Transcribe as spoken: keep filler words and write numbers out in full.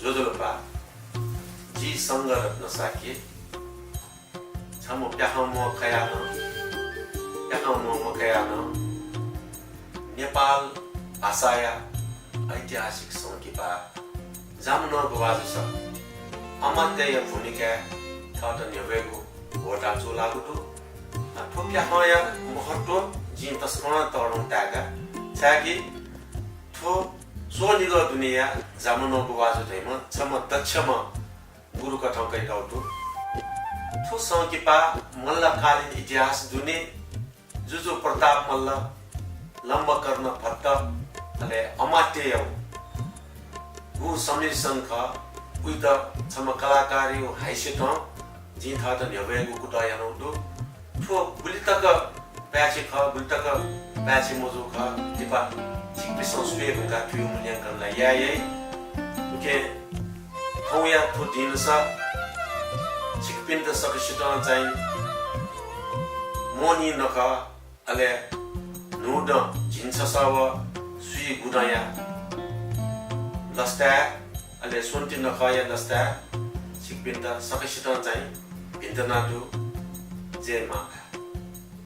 ज्वजलपा, जि संघरत्न शाक्य, छम्ह प्याखंम्ह खयाः नं, प्याखंम्ह मखयाः नं नेपाल भाषाया ऐतिहासिक संकिपा जामनः गुभाजुस अमात्यया भूमिकाय् थःत न्ह्यब्वयेगु ह्वःताः च्वलागु दु। अ, थ्व प्याखंया महत्व जिं तसकं तःधंगु ताय्का, छाय्कि थ्व स्वनिगः दुनेया जामनः गुभाजु धइम्ह छम्ह दक्षम्ह गुरुकथं कयातःगु दु। थ्व संकिपा मल्लकालीन इतिहास दुने जुजु प्रताप मल्ल, लम्बकर्ण भट्ट, अले अमात्ययागु संमिश्रण खः। उइत छम्ह कलाकारया हैसियतं जिं थःत न्ह्यब्वयेगु कुतः यानागु दु। थ्व गुलि तक पाय्छि खः, गुलि तक पाय्छि मजू खः, लिपा छिकपिन्सं स्वये धुंकाः थुगु मूल्यांकन ला याये याइ। उकिं थौंया थ्व दिंलसा छिकपिन्त सकसितं चाहिँ मोहनी नखः, अले न्हूदँ झिंछसः व स्वीगुदँया लसताय्, अले स्वन्ति नखःया लसताय् छिकपिन्त सकसितं चाहिँ भिंतुना दु। जय मां।